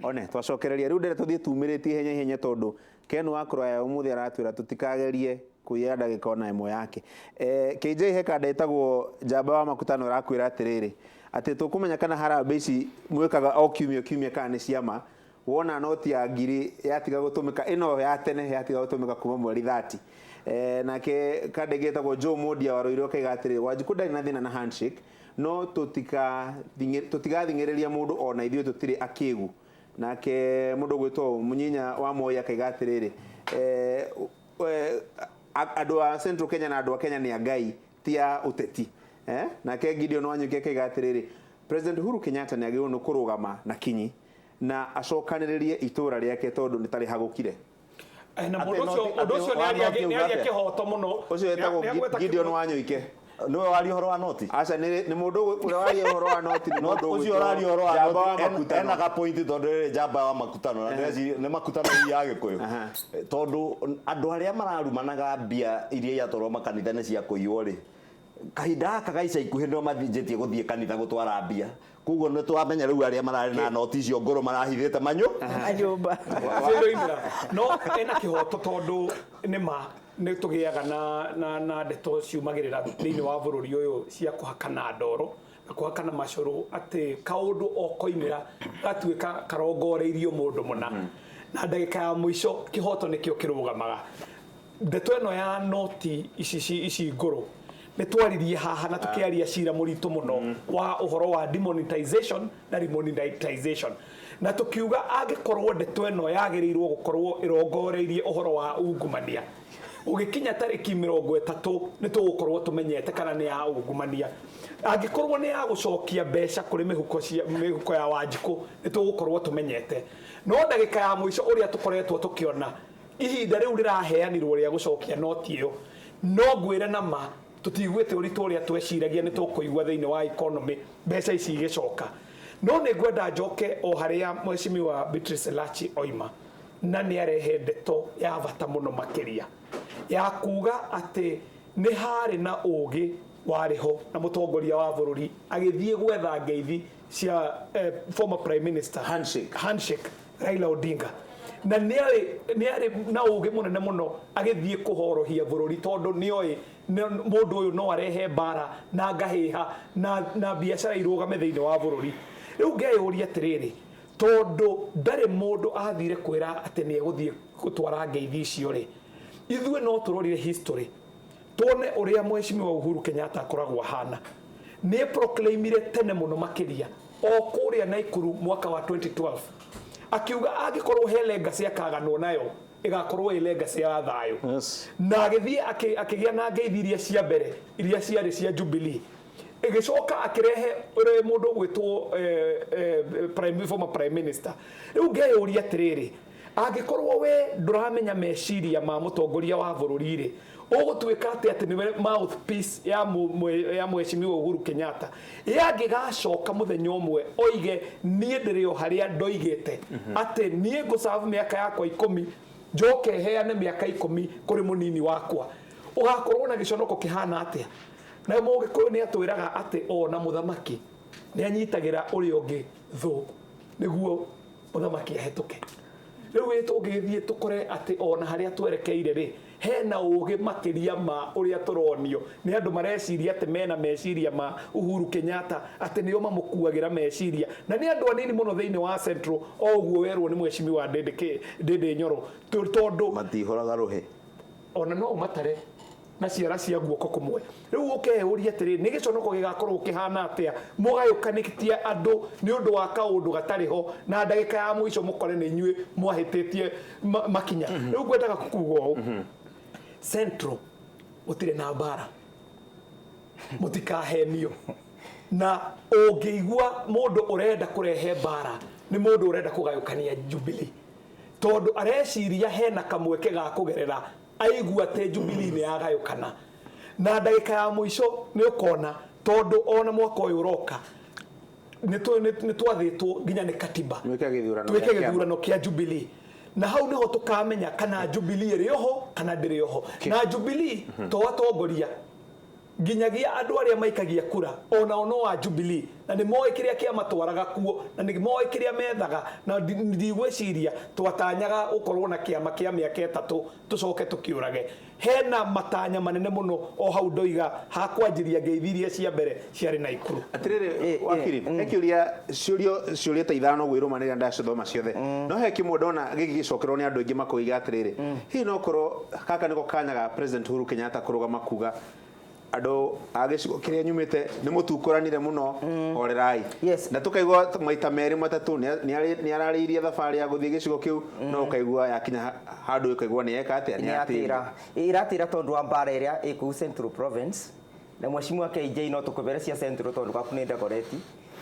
One twacokereria rĩu ndĩrenda tũthiĩ tumĩrĩtie ihenya ihenya, tondũ Ken wa kũraya ũmũthĩ aratwĩra tũtikagerie kũiya ndagĩka ona ĩmwe yake. KJ he kanda ĩtagwo Njamba wa Makutano ĩrakwĩra atĩrĩrĩ, atĩ tũkũmenya kana harambee ici mwĩkaga o kiumia kiumia kana nĩ ciama, wona noti ya ngiri yatiga gũtũmĩka, ĩno ya tene yatiga gũtũmĩka kuma mweri 30. Nake kanda ĩngĩ ĩtagwo Joe Mondia wa Ruiru akaiga atĩrĩrĩ, Wanjikũ ndarĩ na thĩna na handshake, no tũtigathing'ĩrĩria mũndũ ona ithuĩ tũtirĩ akĩgu. Nake mũndũ ũgwĩtwo Mũnyinya wa Moi akaiga atĩrĩrĩ, andũ a Central Kenya na andũ a Kenya nĩ a Ngai ti a ũteti. Nake Gideon Wanyuki akaiga atĩrĩrĩ, President Uhuru Kenyatta nĩ agĩrĩirwo nĩ kũrũgama na kinyi na acokanĩrĩrie itũra rĩake tondũ nĩ tarĩ hagũkire. Na mũndũ ũcio, ũndũ ũcio nĩ aria kĩhoto mũno. Ũcio etagwo Gideon Wanyoike. Nĩwe waria ũhoro wa noti? Aca, nĩ mũndũ ũrĩa waria ũhoro wa noti nĩ mũndũ ũcio ũraria ũhoro wa noti ena ga point, tondũ rĩrĩ njamba wa makutano na ndĩreciria nĩ makutano ya Gĩkũyũ, tondũ andũ arĩa mararumanaga mbia iria iratwarwo makanitha nĩ cia kũiywo rĩ, kahinda gaka ga ica ikuhĩ nĩo mathinjĩtie gũthiĩ kanitha gũtwara mbia. Koguo nĩ twamenya rĩu arĩa mararĩ na noti icio ngũrũ marahithĩte manyu manyũmba. No ena kĩhoto, tondũ nĩ ma nĩ tũgĩaga na ndeto ciumagĩrĩra thĩinĩ wa bũrũri ũyũ cia kũhakana ndoro na kũhakana macũrũ, atĩ kaũndũ o koimĩra gatuĩka karongoreirio mũndũ mũna, na ndagĩka ya mũico kĩhoto nĩkĩo kĩrũgamaga. Ndeto ĩno ya noti ici ngũrũ nĩ twaririe haha na tũkĩaria cira mũritũ mũno wa ũhoro wa demonetization na remonetization, na tũkiuga angĩkorwo ndeto ĩno yagĩrĩirwo gũkorwo ĩrongoreirie ũhoro wa ungumania, ũgĩkinya tarĩki 30 nĩ tũgũkorwo tũmenyete kana nĩ ya ungumania. Angĩkorwo nĩ ya gũcokia mbeca kũrĩ mĩhuko cia mĩhuko ya Wanjikũ, nĩ tũgũkorwo tũmenyete. No ndagĩka ya mũico ũrĩa tũkoretwo tũkĩona ihinda rĩu rĩraheanirwo rĩa gũcokia noti ĩyo, no ngwĩre na ma tũtiguĩte ũritũ ũrĩa tweciragia nĩ tũkũigua thĩinĩ wa economy mbeca ici igĩcoka. No nĩ ngwenda njoke o harĩa Mheshimiwa Beatrice Elachi oima, na nĩ arehe ndeto ya bata mũno makĩria ya kuga atĩ nĩ harĩ na ũgĩ warĩ ho na mũtongoria wa bũrũri agĩthiĩ gwetha ngeithi cia former prime minister. Handshake. Handshake Raila Odinga, na nĩ arĩ na ũgĩ mũnene mũno agĩthiĩ kũhorohia bũrũri, tondũ nĩoĩ mũndũ ũyũ no arehe mbara na ngahĩha na biacara irũgame thĩinĩ wa bũrũri. Rĩu ngeyũria atĩrĩrĩ, tondũ ndarĩ mũndũ athire kwĩra atĩ nĩ egũthiĩ gũtwara ngeithi icio rĩ, ithuĩ no tũrorire history tuone ũrĩa Mheshimiwa Uhuru Kenyatta akoragwo ahana. Nĩ proclaimire tene mũno makĩria o kũrĩa Naikuru mwaka wa 2012, akiuga angĩkorwo he legacy akaganwo nayo, ĩgakorwo ĩ legacy ya thayũ. Na agĩthiĩ akĩgĩa na ngeithi iria cia mbere iria ciarĩ cia Jubilee, ĩgĩcoka akĩrehe ũrĩa mũndũ ũgwĩtwo former prime minister. Rĩu ngeyũria atĩrĩrĩ, angĩkorwo we ndũramenya meciria ma mũtongoria wa bũrũri rĩ, ũgũtuĩka atĩ nĩwe mouthpiece ya Mheshimiwa Uhuru Kenyatta? Ye angĩgacoka mũthenya ũmwe oige, "Niĩ ndĩrĩ o harĩa ndoigĩte atĩ niĩ ngũcabu mĩaka yakwa 10, njoke heane mĩaka 10 kũrĩ mũnini wakwa," ũgakorwo na gĩconoko kĩhana atĩa? Na Mũgĩkũyũ nĩ atwĩraga atĩ ona mũthamaki nĩ anyitagĩra ũrĩa ũngĩ thũ nĩguo mũthamaki ahĩtũke. Rĩu ĩ tũngĩgĩthiĩ tũkore atĩ ona harĩa twerekeire rĩ, hena ũgĩ makĩria ma ũrĩa tũronio nĩ andũ mareciria atĩ mena meciria ma Uhuru Kenyatta, atĩ nĩo mamũkuagĩra meciria, na nĩ andũ anini mũno thĩinĩ wa Central, o ũguo werwo nĩ Mheshimiwa Ndĩndĩ Nyoro, tondũ matihũraga rũhĩ. Ona no ũmatare na ciara cia guoko kũmwe. Rĩu ũkeyũria atĩrĩ, nĩ gĩconoko gĩgakorwo kĩhana atĩa mũgayũkanĩtie andũ nĩ ũndũ wa kaũndũ gatarĩ ho, na ndagĩka ya mũico mũkore nĩ inyuĩ mwahĩtĩtie makinya. Rĩu ngwendaga kuga ũũ, Central gũtirĩ na mbara, mũtikahenio, na ũngĩigua mũndũ ũrenda kũrehe mbara nĩ mũndũ ũrenda kũgayũkania Jubilee, tondũ areciria hena kamweke ga kũgerera aigua atĩ Jubilee nĩ yagayũkana. Na ndagĩka ya mũico nĩ ũkona, tondũ ona mwaka ũyũ ũroka nĩ twathĩtwo nginya nĩ katiba Mwĩke gĩthurano twĩke gĩa kĩama. Gĩthurano kĩa Jubilee, na hau nĩho tũkamenya kana Jubilee ĩrĩ oho kana ndĩrĩ oho. Na Jubilee to atongoria, nginyagia andũ arĩa maikagia kura onao no a Jubilee. Na nĩ moĩ kĩrĩa kĩamatwaraga kuo, na nĩ moĩ kĩrĩa methaga. Na ndigwĩciria twatanyaga gũkorwo na kĩama kĩa mĩaka 3 tũcoke tũkĩũrage. Hena matanya manene mũno o hau ndoiga hakwanjĩria ngeithi iria cia mbere ciarĩ Naikuru. Atiriri wakiri, he kĩũria ciũria ta 5 gwĩrũmanĩrĩra ndacithoma ciothe, no he kĩmwe ndona gĩgĩcokerwo nĩ andũ aingĩ makoiga atĩrĩrĩ, hihi no korwo gaka nĩko kanya ga President Uhuru Kenyatta kũrũgama kuga andũ a gĩcigo kĩrĩa nyumĩte nĩ mũtukũranire mũno, horerai. Na tũkaigua maita 2 3 nĩ ararĩirie thabarĩ ya gũthiĩ gĩcigo kĩu, no ũkaigua yakinya handũ ũkaigua nĩ eka atĩa, nĩ atĩra. Ĩratĩra tondũ wa mbara ĩrĩa ĩ kũu Central Province, na mheshimiwa KJ no tũkũbere cia Central tondũ gwaku nĩ Dagoretti.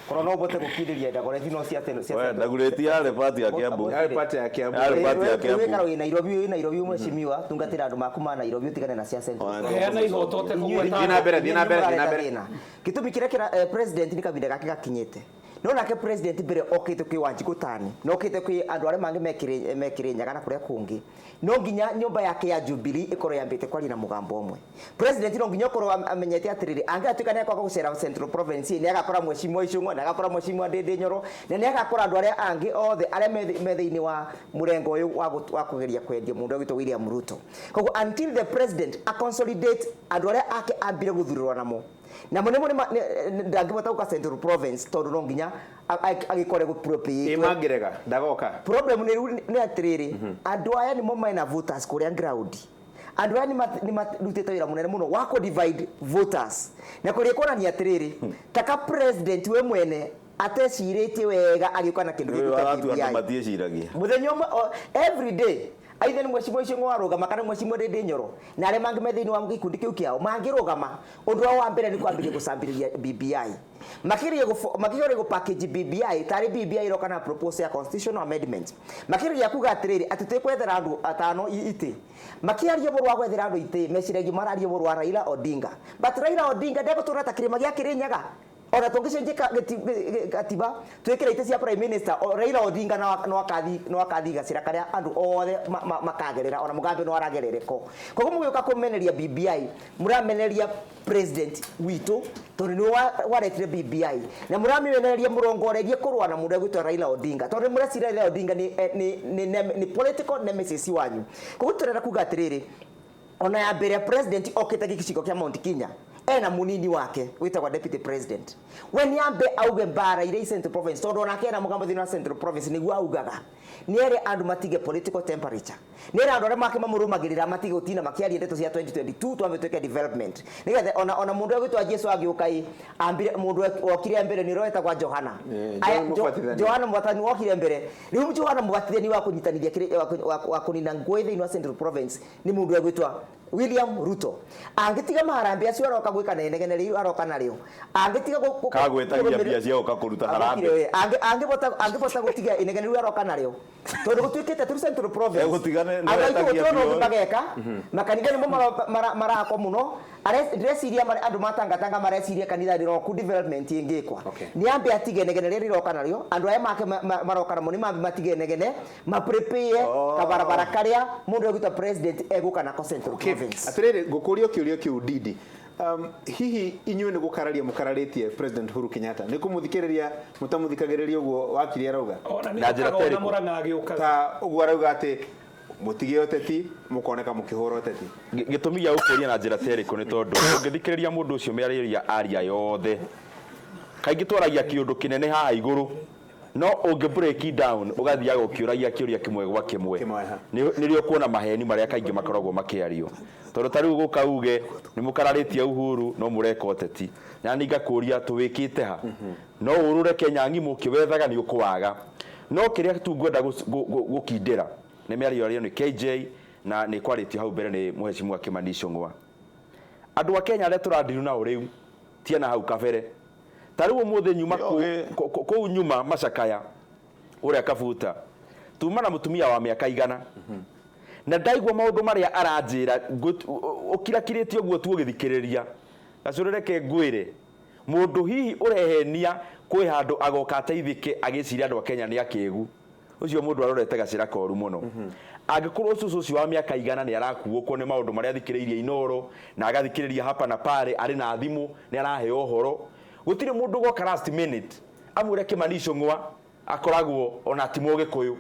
Korwo no ũhote gũkindĩria Dagoretti no cia Central. Dagoretti yarĩ party ya Kiambu. Yarĩ party ya Kiambu. Yarĩ party ya Kiambu. Wĩkara wĩ Nairobi, wĩ Nairobi mheshimiwa, tungatĩra andũ maku ma Nairobi ũtigane na cia Central. Heana ihoto ũtekũgweta. Thiĩ na mbere, thiĩ na mbere, thiĩ na mbere. Gĩtũmi kĩrĩa kĩra president nĩ kahinda gake gakinyĩte. No nake president mbere okĩte kwĩ Wanjikũ Tani, na okĩte kwĩ andũ arĩa mangĩ mekĩrĩ Nyaga na kũrĩa kũngĩ. No nginya nyũmba yake ya Jubilee ĩkorwo yambĩte kwaria na mũgambo ũmwe. President no nginya okorwo amenyete atĩrĩrĩ, angĩatuĩka nĩ akwaga gũcera Central Province, nĩ agakora mheshimiwa Icũng'wa, nĩ agakora mheshimiwa Ndindi Nyoro, na nĩ agakora andũ arĩa angĩ othe arĩa me thĩinĩ wa mũrengo ũyũ wa kũgeria kwendia mũndũ ũgwĩtwo William Ruto. Koguo until the president a consolidate andũ arĩa ake ambire gũthurĩrwo namo, na mũno mũno ndangĩhota gũka Central Province tondũ no nginya agĩkore gũpropĩtwo. Ĩ mangĩrega ndagoka. Problem nĩ atĩrĩrĩ, andũ aya nĩmo mena voters kũrĩa ground. Andũ aya nĩ marutĩte wĩra mũnene mũno wa kũ divide voters. Na kũrĩa kuonania atĩrĩrĩ, taka president we mwene atecirĩtie wega agĩũka na kĩndũ gĩkĩ ta Andũ BBI. matiĩciragia. Mũthenya ũmwe, every day aithe nĩ mheshimiwa Icũng'wa warũgama kana mheshimiwa Ndindi Nyoro na arĩa mangĩ me thĩinĩ wa gĩkundi kĩu kĩao mangĩrũgama, ũndũ wao wa mbere nĩ kwambĩrĩria gũcambĩrĩria BBI. Makĩgeria gũ package BBI tarĩ BBI ĩroka na proposal ya constitutional amendment. Makĩgeria kuga atĩrĩrĩ, atĩ twĩkwethera andũ 5 itĩ. Makĩaria ũhoro wa gwethera andũ itĩ, meciragia mararia ũhoro wa Raila Odinga. But Raila Odinga ndegũtũra ta kĩrĩma gĩa Kĩrĩnyaga. Ona tũngĩcenjia gatiba twĩkĩre itĩ cia prime minister, Raila Odinga no akathi gacĩra karĩa andũ othe makagerera, ona Mugambe no aragerere ko. Koguo mũgĩũka kũmeneria BBI, mũrameneria president witũ tondũ nĩwe waretire BBI, na mũrameneria mũrongorerie kũrũa na mũndũ ũgwĩtwo Raila Odinga tondũ mũreciria Raila Odinga nĩ political nemesis wanyu. Koguo tũrenda kuga atĩrĩrĩ, ona ya mbere president okĩte gĩcigo kĩa Mount Kenya ena munini wake witagwa deputy president. We ni ambe auge mbara iria Central Province tondu onake ena mugambo thiini wa Central Province niguo augaga ni ere andu matige political temperature, ni ere andu aria make mamurumagirira matige gutina makiaria ndeto cia 2022 twambe twike development nigetha ona mundu egwitwa Jesu agiuka i ambire mundu okire mbere ni wetagwa Johana. Johana Mubatithani wokire mbere. Riu Johana Mubatithani wa kunyitanithia kiri wa kunina ngui thiini wa Central Province ni mundu egwitwa William Ruto. Angitiga maharambe acio aroka gwika na inegene riu aroka nario. Angitiga kagwetagia mbia cia uka kuruta harambe. Angibota gutiga inegene riu aroka nario. Tondu gutuikite turi Central Province. Egutigane no etagia mbia. Mageka makanitha nimo marakwa muno. Ndĩreciria andũ matangatanga mareciria kanitha rĩroku development ĩngĩkwa. Nĩ ambe atige inegene rĩrĩa rĩroka narĩo. Andũ aya make maroka namo nĩ mambe matige inegene, ma prepare kabarabara karĩa mũndũ egwĩtwo president egũka nako Central Province. Atĩrĩrĩ, ngũkũria kĩũria kĩu Ndindi. Hihi inyuĩ nĩ gũkararia mũkararĩtie President Uhuru Kenyatta? Nĩ kũmũthikĩrĩria mũtamũthikagĩrĩria ũguo wakiri arauga? Na njĩra ta ĩrĩkũ? Ta ũguo arauga atĩ mũtige ũteti mũkoneka mũkĩhũra ũteti. Gĩtũmi gĩa gũkũria na njĩra ta ĩrĩkũ nĩ tondũ ũngĩthikĩrĩria mũndũ ũcio mĩario aria yothe kaingĩ twaragia kĩũndũ kĩnene haha igũrũ, no ũngĩ break down ũgathiaga ũkĩũragia kĩũria kĩmwe gwa kĩmwe nĩrĩo kuona maheni marĩa kaingĩ makoragwo makĩario. Tondũ ta rĩu gũka uge nĩ mũkararĩtie Uhuru no mũreka ũteti, na nĩ ngakũria tũwĩkĩte ha, no ũrũre Kenya ng'ima ũkĩwethaga nĩ ũkũwaga. No kĩrĩa tu ngwenda gũkindĩra nĩ mĩario ĩrĩa nĩ KJ na nĩ kwarĩtio hau mbere nĩ mũheshimiwa Kimani Ichung'wa. Andũ a Kenya arĩa tũrandiru nao rĩu tiana hau kabere, ta rĩu ũmũthĩ nyuma kũu nyuma Macakaya ũrĩa Kabuta tuma na mũtumia wa mĩaka 100 na ndaigua maũndũ marĩa aranjĩra ũkirakirĩtie ũguo tu ũgĩthikĩrĩria gacũrĩreke ngwĩre mũndũ hihi ũrehenia kwĩ handũ agoka ateithĩke agĩciria andũ a Kenya nĩ akĩgu, ũcio mũndũ arorete gacĩra koru mũno. Angĩkorwo cũcũ ũcio wa mĩaka 100 nĩ arakuũkwo nĩ maũndũ marĩa athikĩrĩirie Inoro na agathikĩrĩria hapa na pale, arĩ na thimũ nĩ araheo ũhoro, Gũtirĩ mũndũ ũgoka last minute amwĩre Kĩmani Ichung'wa akoragwo ona ti Mũgĩkũyũ.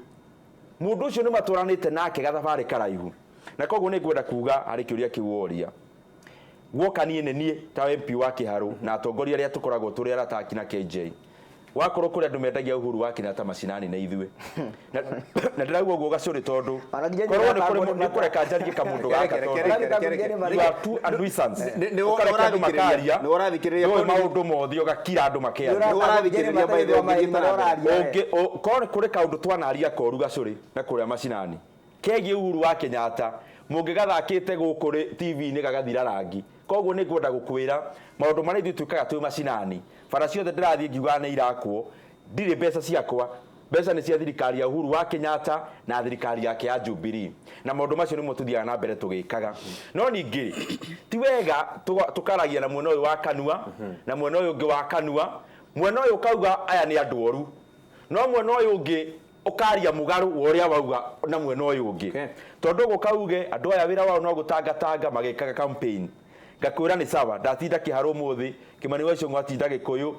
Mũndũ ũcio nĩ matwaranĩte nake gathabarĩ karaihu. Na koguo nĩ ngwenda kuga harĩ kĩũria kĩu woria. Guoka niĩ nĩ niĩ ta MP wa Kĩharũ na atongoria arĩa tũkoragwo tũrĩ arata akina KJ. Wakorwo kũrĩ andũ mendagia Uhuru wa Kenyatta macinani na ithuĩ. Na na ndĩrauga ũguo gacũrĩ tondũ Ona nginya korwo nĩ nyina kũrĩ nĩ kũreka njarie kamũndũ gaka Reke, tondũ reke, reke, reke. you are too a nuisance. Nĩ- nĩ Ũkareka andũ ũrathikĩrĩria- makaria. nĩ ũrathikĩrĩria Ndũĩ korwo nĩ- maũndũ mothe ũgakira andũ makĩaria. Nĩ ũrathikĩrĩria by the way, ũngĩthiĩ na mbere. Ũngĩ- korwo nĩ kũrĩ kaũndũ twanaria koru gacũrĩ na kũrĩa macinani kegiĩ Uhuru wa Kenyatta mũngĩgathakĩte gũkũ rĩ TV-inĩ gagathira rangi. Koguo nĩ ngwenda gũkwĩra maũndũ marĩa ithuĩ twĩkaga twĩ macinani, bara ciothe ndĩrathiĩ ngiugaga nĩ irakwo, ndirĩ mbeca ciakwa, mbeca nĩ cia thirikari ya Uhuru wa Kenyatta na thirikari yake ya Jubilee, na maũndũ macio nĩmo tũthiaga na mbere tũgĩkaga. No ningĩ ti wega tũkaragia na mwena ũyũ wa kanua na mwena ũyũ ũngĩ wa kanua, mwena ũyũ ũkauga aya nĩ andũ oru, no mwena ũyũ ũngĩ ũkaria mũgarũ wa ũrĩa wauga na mwena ũyũ ũngĩ. Okay. Tondũ ũguo kauge andũ aya wĩra wao no gũtangatanga magĩkaga campaign, ngakwĩra nĩ sawa, ndatinda Kĩharũ ũmũthĩ, Kĩmani wa Ichung'wa atinda Gĩkũyũ,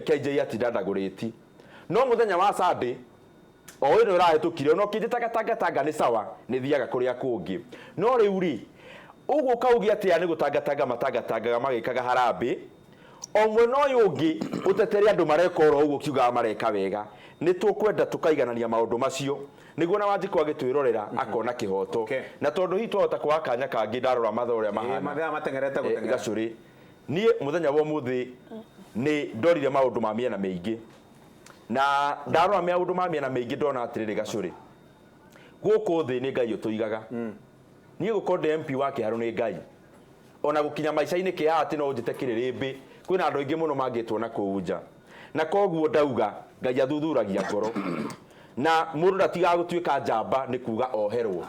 KJ atinda Ndagũrĩti, no mũthenya wa Sunday o ĩno ĩrahĩtũkire ona ũkĩnjĩtaga tangatanga nĩ sawa, nĩ thiaga kũrĩa kũngĩ. No rĩu rĩ ũguo kauge atĩa nĩ gũtangatanga matangatangaga magĩkaga harambĩ, o mwena ũyũ ũngĩ ũtetere andũ mareka oro ũguo ũkiugaga mareka wega. Nĩ tũkwenda tũkaiganania maũndũ macio nĩguo na Wanjikũ agĩtwĩrorera akona kĩhoto. Okay. Na tondũ hihi twahota kwaga kanya kangĩ, ndarora mathaa ũrĩa mahana, Mathaa mateng'erete gũteng'era. Gacũrĩ, niĩ mũthenya wa ũmũthĩ nĩ ndorire maũndũ ma mĩena mĩingĩ, na ndarora maũndũ ma mĩena mĩingĩ ndona atĩrĩrĩ gacũrĩ, gũkũ thĩ nĩ Ngai ũtũigaga. Niĩ gũkorwo ndĩ MP wa Kĩharũ nĩ Ngai, ona gũkinya maica-inĩ kĩhaha atĩ no ũnjĩte kĩrĩrĩmbĩ, kwĩna andũ aingĩ mũno mangĩtwo na kũu nja. Na koguo ndauga Ngai athuthuragia ngoro, na mũndũ ndatigaga gũtuĩka njamba nĩ kuga oherwo.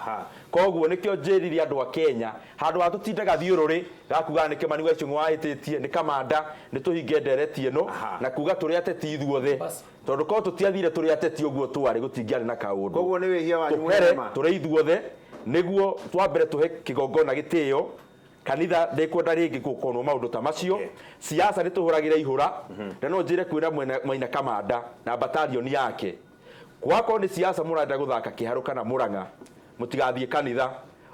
Koguo nĩkĩo njĩrire andũ a Kenya, handũ ha tũtindaga thiũrũrĩ gakuga nĩ Kĩmani wa Ichung'wa wahĩtĩtie, nĩ kamanda, nĩ tũhinge ndereti ĩno na kuga tũrĩ ateti ithuothe, tondũ korwo tũtiathire tũrĩ ateti ũguo twarĩ gũtingĩarĩ na kaũndũ. Koguo nĩ wĩhia wanyu Tũhere mwene ma. tũrĩ ithuothe nĩguo twambere tũhe kĩgongona gĩtĩo kanitha, ndĩkwenda rĩngĩ gũkonwo maũndũ ta macio. Siasa nĩ tũhũragĩra ihũra, na no njĩre kwĩra mwena kamanda na batalioni yake, gwakorwo nĩ siasa mũrenda gũthaka Kĩharũ kana Mũrang'a, mũtigathiĩ kanitha,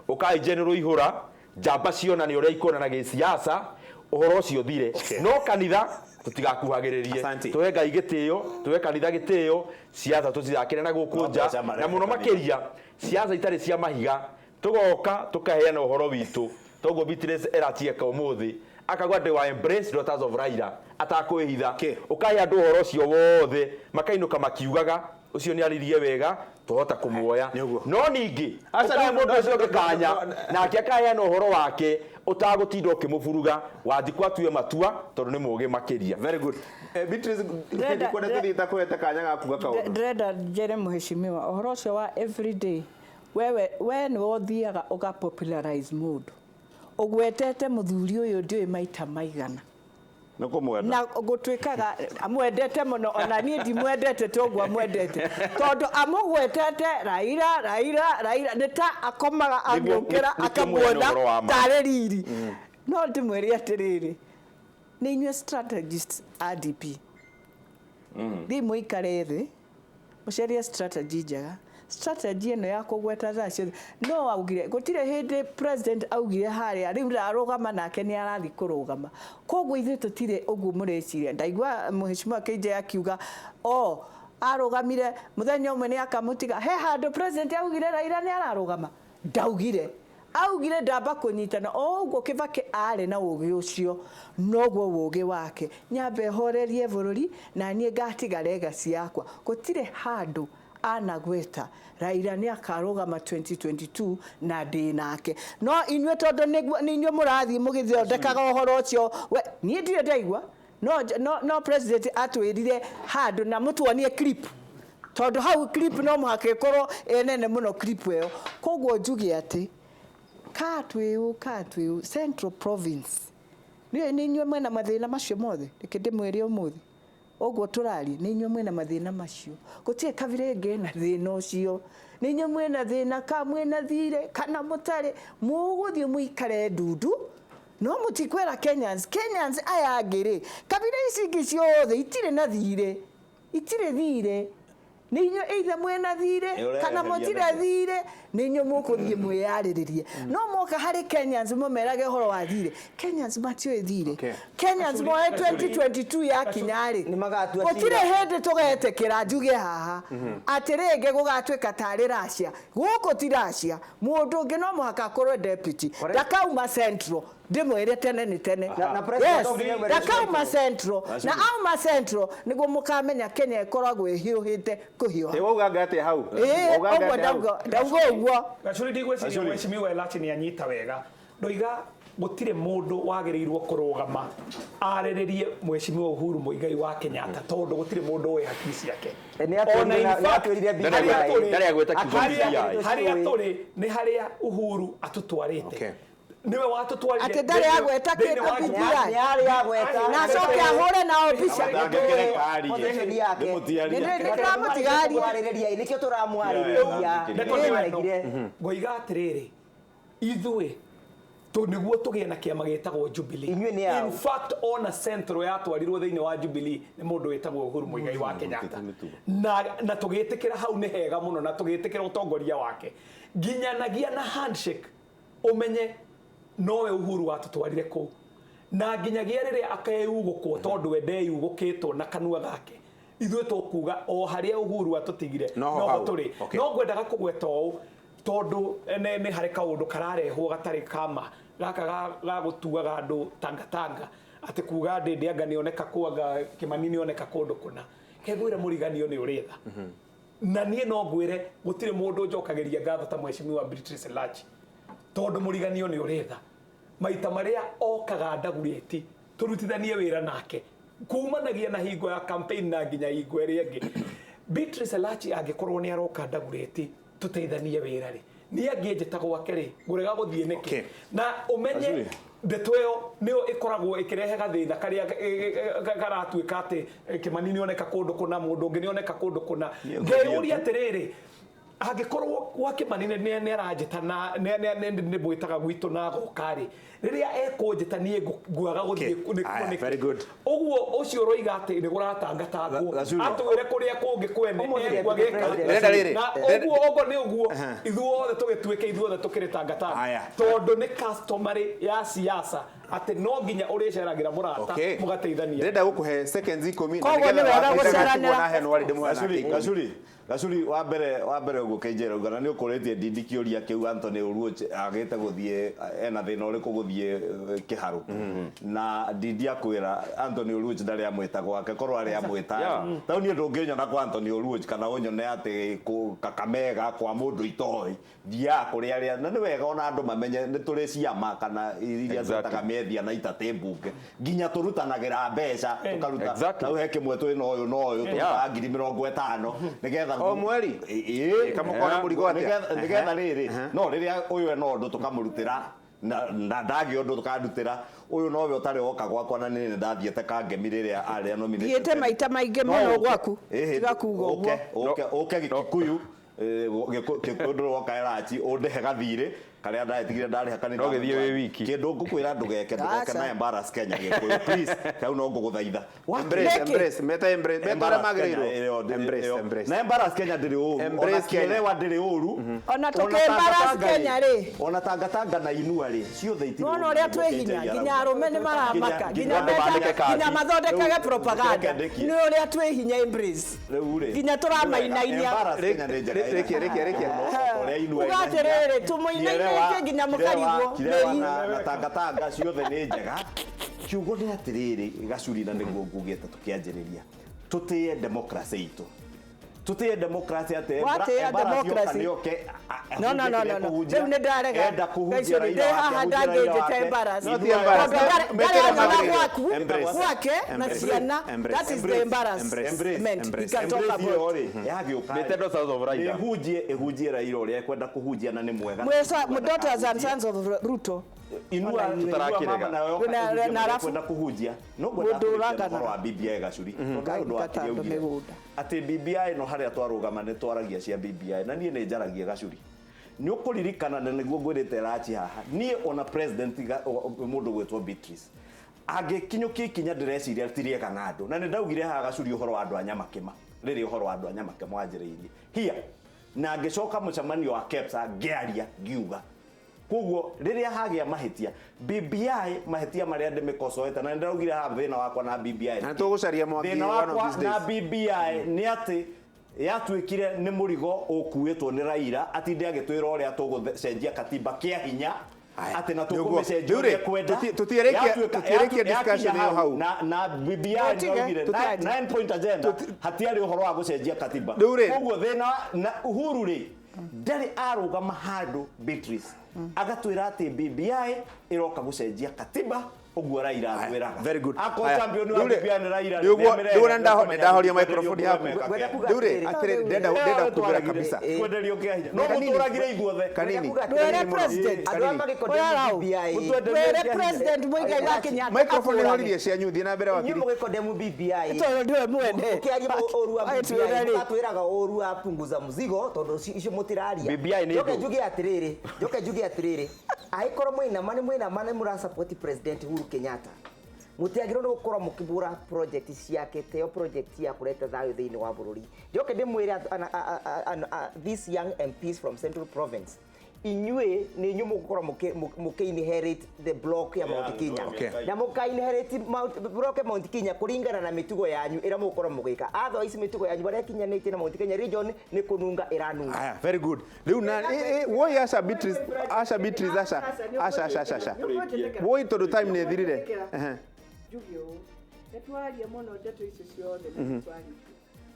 ũkai general ihũra njamba cionania ũrĩa ikuonana gĩsiasa, ũhoro ũcio thire. No kanitha tũtigakuhagĩrĩrie. Asante. Tũhe Ngai gĩtĩo, tũhe kanitha gĩtĩo, siasa tũcithakĩre na gũkũ No nja, mbeca marehe na mũno kanitha. makĩria siasa itarĩ cia mahiga, tũgoka tũkaheana ũhoro witũ. Toguo Beatrice eratieka ũmũthĩ akauga ndĩ wa embrace daughters of Raila atakwĩhitha, ũkahe andũ ũhoro ũcio wothe makainũka makiugaga ũcio nĩ aririe wega, twahota kũmuoya. Nĩ ũguo. No ningĩ Aca, ũkahe no, mũndũ no, ũcio no, ũngĩ kanya no, no. nake akaheana ũhoro wake ũtagũtinda ũkĩmũburuga. Wanjikũ atue matua tondũ nĩ mũũgĩ makĩria. Very good. Beatrice, Ndĩrenda- ndikwenda tũthiĩ ta kũhete kanya ga kuga kaũndũ. Ndĩrenda njere mũheshimiwa ũhoro ũcio wa everyday, wewe we nĩwe ũthiaga ũga popularize mũndũ ũgwetete mũthuri ũyũ ndiũĩ maita maigana. Nĩ kũmwenda. Na gũtuĩkaga amwendete mũno, ona niĩ ndimwendete toguo amwendete, tondũ amũgwetete Raila, Raila, Raila, nĩ ta akomaga Nĩguo- agĩũkĩra nĩ- nĩkĩmwene akamuona ũhoro wa ma. tarĩ riri. No ndĩmwĩre atĩrĩrĩ, nĩ inyuĩ strategists a DP, thiĩ mũikare thĩ mũcarie strategy njega. Strategy ĩno ya kũgweta thaa ciothe no augire gũtirĩ hĩndĩ president augire harĩa rĩu ndarũgama nake nĩ arathiĩ kũrũgama. Koguo ithuĩ tũtirĩ ũguo mũreciria. Ndaigua mũheshimiwa KJ akiuga o arũgamire mũthenya ũmwe nĩ akamũtiga. He handũ president augire Raila nĩ ararũgama? Ndaugire, augire ndamba kũnyitana o ũguo Kĩbakĩ arĩ na ũgĩ ũcio, noguo ũgĩ wake nyambe horerie bũrũri na niĩ ngatiga legacy yakwa. Gũtirĩ handũ anagweta Raila nĩ akarũgama 2022 na ndĩ nake. No inyuĩ tondũ nĩ inyuĩ mũrathiĩ mũgĩthondekaga ũhoro ũcio, we niĩ ndirĩ ndaigua. No president atwĩrire handũ na mũtuonie clip, tondũ hau clip no mũhaka ĩkorwo ĩ nene mũno clip ĩyo. Koguo njuge atĩ ka twĩũ Central Province nĩ inyuĩ mwena mathĩna macio mothe. Reke ndĩmwĩre ũmũthĩ ũguo tũraria, nĩ inyuĩ mwĩna mathĩna macio, gũtirĩ kabira ĩngĩ ĩna thĩna ũcio. Nĩ inyuĩ mwĩna thĩna, ka mwĩna thirĩ kana mũtarĩ, mũgũthiĩ mũikare ndundu. No mũtikwĩra Kenyans, Kenyans aya angĩ rĩ, kabira ici ingĩ ciothe itirĩ na thirĩ, itirĩ thirĩ. Nĩ inyuĩ either mwĩna thirĩ Nĩ kana ũreheria mũtirĩ nĩkĩ? thirĩ, nĩ inyuĩ mũkũthiĩ mwĩyarĩrĩrie. No moka harĩ Kenyans mũmerage ũhoro wa thirĩ. Kenyans matiũĩ thirĩ. Okay. Kenyans moe 2022 yakinya rĩ, Nĩ magatua gũtirĩ cira. hĩndĩ tũgetĩkĩra njuge haha atĩ rĩngĩ gũgatuĩka tarĩ Russia. Gũkũ ti Russia, mũndũ ũngĩ no mũhaka akorwo deputy, ndakauma Central, ndĩmwĩre tene nĩ tene. Na president Yes, no nginya aume ndakauma Central. Central, na auma Central nĩguo mũkamenya Kenya ĩkoragwo ĩhiũhĩte kũhiũha. Ĩ wauganga atĩa hau? Ĩĩ, Wauganga ũguo atĩa hau? ndauga ũguo. Gacuri ndigwĩciria Gacuri. mheshimiwa Elachi nĩ anyita wega. Ndoiga gũtirĩ mũndũ wagĩrĩirwo kũrũgama arĩrĩrie mheshimiwa Uhuru Muigai wa Kenyatta tondũ gũtirĩ mũndũ ũĩ haki ciake. Nĩ atwĩrire Ona in nĩ fact, atwĩrire BBI. harĩa tũrĩ- Ndarĩ agweta kiugo harĩa- BBI. harĩa tũrĩ nĩ harĩa Uhuru atũtwarĩte. Okay. Nĩwe watũtwarire Atĩ ndarĩ agweta thĩinĩ kĩndũ wa BBI. Nĩ arĩ agweta. Na acoke ahũre nao mbica. Ndangĩkĩreka arie. Position yake. Nĩ mũtiaria. Nĩ ndĩramũtigaria. Tũramũtigarĩria, nĩkĩo tũramwarĩrĩria. Ndeto nĩyo ĩno. Aregire. Ngoiga atĩrĩrĩ, ithuĩ nĩguo tũgĩe na kĩama gĩtagwo Jubilee. Inyuĩ nĩ ao? In fact, ona Central yatwarirwo thĩinĩ wa Jubilee nĩ mũndũ wĩtagwo Uhuru Muigai wa Kenyatta. Na tũgĩtĩkĩra hau nĩ hega mũno na tũgĩtĩkĩra ũtongoria wake. Nginyanagia na handshake ũmenye nowe Uhuru watũtwarire kũu. Na nginyagia rĩrĩa akeyugũkwo tondũ we ndeyugũkĩtwo na kanua gake. Ithuĩ tũkuga o harĩa Uhuru atũtigire Noho noho hau. tũrĩ. Okay. No ngwendaga kũgweta ũũ tondũ nĩ harĩ kaũndũ kararehwo gatarĩ kama gaka ga gũtuaga andũ tangatanga atĩ kuga Ndĩndĩ anga nĩoneka kũ anga Kĩmani nĩoneka kũndũ kũna. Kengwĩre mũriganio nĩ ũrĩ tha. Na niĩ no ngwĩre gũtirĩ mũndũ njokagĩria ngatho ta mheshimiwa Beatrice Elachi tondũ mũriganio nĩ ũrĩ tha. Maita marĩa okaga ndagurĩti tũrutithanie wĩra nake kumanagia na hingo ya campaign na nginya hingo ĩrĩa ĩngĩ. Beatrice Elachi angĩkorwo nĩ aroka ndagurĩti tũteithanie wĩra rĩ, niĩ angĩnjĩta gwake rĩ, ngũrega gũthiĩ nĩkĩ? Okay. Na ũmenye Gacuri. ndeto ĩyo nĩyo ĩkoragwo ĩkĩrehe gathĩna karĩa karatuĩka atĩ Kĩmani nĩoneka kũndũ kũna, mũndũ ũngĩ nĩoneka kũndũ kũna. Niĩ Ngeyũria atĩrĩrĩ, angĩkorwo gwa Kĩmani nĩ aranjĩta na nĩ mwĩtaga gwitũ na agoka rĩ, rĩrĩa ekũnjĩta niĩ nguaga gũthiĩ Aya, nĩkĩ? very good. Ũguo ũcio ũroiga atĩ nĩ gũratangatangwo Gacuri. atwĩre kũrĩa kũngĩ kwene Ũmũthĩ ekwa deputy gĩka. president. Ndĩrenda rĩrĩ. Na ũguo ogo nĩ ũguo ithuothe tũgĩtuĩke ithuothe tũkĩrĩ tangatanga Aya. tondũ nĩ customary ya siasa atĩ no nginya ũrĩceragĩra mũrata Okay. mũgateithania. Ndĩrenda gũkũhe seconds ikũmi na Koguo nĩgetha nĩ wega wateithagia gũceranĩra. kuona Henry ndĩmũhe nake Gacuri, ikũmi. Gacuri, Gacuri wa mbere ũguo Kenjera uga na nĩ ũkũrĩtie Ndindi kĩũria kĩu Anthony Oluoch agĩte gũthiĩ ena thĩna ũrĩkũ gũthiĩ kĩharũ na Ndindi akwĩra Anthony Oluoch ndarĩ amwĩta gwake korwo arĩ amwĩta Yeah. tau niĩ ndũngĩnyona kwa Anthony Oluoch kana ũnyone atĩ Kakamega kwa mũndũ itoĩ thiaga kũrĩ arĩa na nĩ wega ona andũ mamenye nĩ tũrĩ ciama kana iria Exactly. twĩtaga methia na itatĩ mbunge nginya tũrutanagĩra mbeca tũkaruta Exactly. tau he kĩmwe twĩ na ũyũ na ũyũ tũrutaga 50,000 nĩgetha O mweri? Ĩĩ. Kamũkona mũrigo atĩa? Nĩgetha rĩrĩ no rĩrĩa ũyũ ena ũndũ tũkamũrutĩra na ndagĩa ũndũ tũkandutĩra ũyũ nowe ũtarĩ woka gwakwa na nĩ ndathiĩte kangemi rĩrĩa arĩa nominated. Thiĩte maita maingĩ No mũno ũke. gwaku. Ĩhĩ, Tiga kuga ũguo. ũke Gĩkũyũ Gĩkũyũ ndũrĩ woka Elachi ũndĩhe gathirĩ karĩa ndatigire ndarĩha kanitha No gĩthiĩ wĩ wiki. kĩndũ ngũkwĩra ndũgeke ndũgoke Aca. na embarrass Kenya Gĩkũyũ please kau no ngũgũthaitha Embrace, Nĩkĩ? embrace, meta embrace, meta ũrĩa Embarrass Kenya, magĩrĩirwo. ĩyo, Embrace, ĩyo. embrace. Na embarrass Kenya ndĩrĩ ũru ona Embrace Kenya. kĩerewa ndĩrĩ ũru Ona tũkĩ-embarrass Tangatanga Kenya rĩ. ona tangatanga na inua rĩ ciothe itirĩ Nona ũru ũrĩa nĩguo twĩ hinya KJ nginya arauga. arũme nĩ maramaka Nginya- nginya andũ mandĩke kandi. nginya mathondekage Rĩu, propaganda reke ndĩkie. nĩ ũrĩa twĩ hinya embrace Rĩu rĩ nginya tũramainainia Embarrass Kenya nĩ njega Rĩkia, rĩkia, rĩkia. Ũrĩa inua Uga ĩna hinya. atĩrĩrĩ, tũmũinainĩtie nginya mũkarigwo Kirewa mĩri. na tangatanga ciothe nĩ njega kiugo nĩ atĩrĩrĩ gacuri na nĩguo ngugĩte tũkĩanjĩrĩria tũtĩe democracy itũ tũtĩe democracy atĩ Watĩĩa embarrass yoka democracy. nĩoke No, no, no, no, no. Rĩu nĩ ndarega. enda kũhunjia Gacuri, Raila ndĩ wake, haha ahunjie Raila ndangĩnjĩta wake. embarrass. No ti embarrass. Tondũ Mete ndarĩ anyona magĩrĩirwo. gwaku Embrace. gwake na Embrace. ciana Embrace. that is the Embrace. embarrassment Embrace. he can talk Embrace ĩyo about rĩ yagĩũka Mete daughters of Raila. ĩhunjie ĩhunjie Raila ũrĩa ekwenda kũhunjia na nĩ mwega Mwesa daughters and sons of Ruto inua Ona inua Tũtarakĩrega. mama nawe yoka Na- ĩhunjie na ũrĩa arabu- ekwenda kũhunjia no ngwenda Mũndũ kũrĩkia ũraganaga. ũhoro wa BBI gacuri tondũ he ũndũ wa Ngatando kĩrĩa augire. mĩgũnda. Atĩ BBI no harĩa twarũgama nĩ twaragia cia BBI na niĩ nĩ njaragia gacuri Nĩ ũkũririkana na nĩguo ngwĩrĩte rachi haha niĩ ona president mũndũ gwĩtwo Beatrice angĩkinyũkia ikinya ndĩreciria ti rĩega na andũ na nĩ ndaugire haha gacuri ũhoro wa andũ a Nyamakĩma rĩrĩa ũhoro wa andũ a Nyamakĩma wanjĩrĩirie hia na ngĩcoka mũcemanio wa KEPSA ngĩaria ngiuga koguo rĩrĩa hagĩa mahĩtia BBI mahĩtia marĩa ndĩmĩkocoete na nĩndĩraugire haha thĩna wakwa na BBI Na nĩtũgũcaria Mwangi thĩna one of wakwa these na days. BBI nĩ atĩ yatuĩkire nĩ mũrigo ũkuĩtwo nĩ Raila atinde agĩtwĩra ũrĩa tũgũcenjia katiba kĩa hinya Aya. atĩ na Nĩguo. tũkũmĩcenjia Rĩu rĩ, ũrĩa kwenda tũtiĩrĩkia- tũtiĩrĩkia discussion yakinya ĩyo hau. na BBI Tũtige, nĩraugire tũtige. 9 point agenda hatiarĩ ũhoro wa gũcenjia katiba. Rĩu rĩ- Koguo thĩna na Uhuru rĩ ndarĩ arũgama handũ Beatrice agatwĩra atĩ BBI ĩroka gũcenjia katiba ũguo Raila atwĩraga. Very good. Akorwo Aya. champion wa Rĩu rĩ- BBI nĩ Raila rĩu guo- rĩu ona ndahoria microphone yaku. Ngwenda kuga Rĩu rĩ, atĩrĩrĩ. atĩrĩrĩ, ndenda kumbĩra kabisa. Kwenderio kĩa hinya no Kanini. mũtũragire ithuothe. Kanini. Ngwenda kuga Ndwere atĩrĩrĩ mũno. president. Andũ aya Kanini. magĩkondemn Ũyarau. BBI. Ndwere president Muigai wa Kenyatta Microphone akũrage. horirie cianyu, thiĩ na mbere Inyuĩ wakiri. mũgĩkondemu BBI. Tondũ ndiwe mwene. Ũkĩaria ũru wa BBI, Agĩtwĩra rĩ. mũgatwĩraga ũru wa punguza mzigo tondũ icio mũtiraria. BBI nĩ Njoke thũ. njuge atĩrĩrĩ, njoke njuge atĩrĩrĩ, angĩkorwo mwĩna ma nĩ mwĩna ma nĩ mũra support President Uhuru Kenyatta, mũtiagĩrĩirwo nĩ gũkorwo mũkĩbũra project ciake teo project ya kũreta thayũ thĩinĩ wa bũrũri. Njoke ndĩmwĩre these young MPs from Central Province, inyuĩ nĩ inyuĩ mũgũkorwo mũkĩ inherit the block ya Mount Kenya. Na mũka inherit block ya Mount Kenya kũringana na mĩtugo yanyu ĩrĩa mũgũkorwo mũgĩka. Otherwise mĩtugo yanyu marĩa ĩkinyanĩtie na Mount Kenya region nĩ kũnunga ĩranunga. Aya, very good. Rĩu na woi aca Beatrice, aca Beatrice, aca aca aca aca aca. Woi tondũ time nĩ ĩthirire. Ehe. Njuge ũũ, nĩ twaria mũno ndeto icio ciothe na nĩ twarĩtie,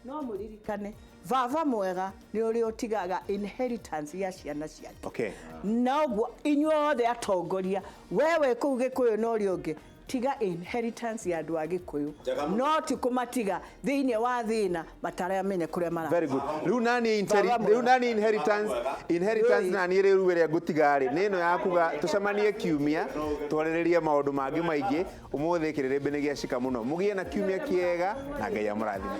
no mũririkane baba mwega nĩ ũrĩa ũtigaga inheritance ya ciana ciake. Noguo inyuothe atongoria, wewe kũu Gĩkũyũ na ũrĩa ũngĩ, tiga inheritance ya andũ a Gĩkũyũ, no ti kũmatiga thĩinĩ wa thĩna mataramenya kũrĩa mara. Very good. Rĩu nani Baba rĩu nani inheritance nani rĩu ĩrĩa ngũtiga rĩ nĩ ĩno ya kuga tũcemanie kiumia twarĩrĩrie maũndũ mangĩ maingĩ. Ũmũthĩ kĩrĩrĩmbĩ nĩ gĩacika mũno. Mũgĩe na kiumia kĩega na Ngai amũrathime.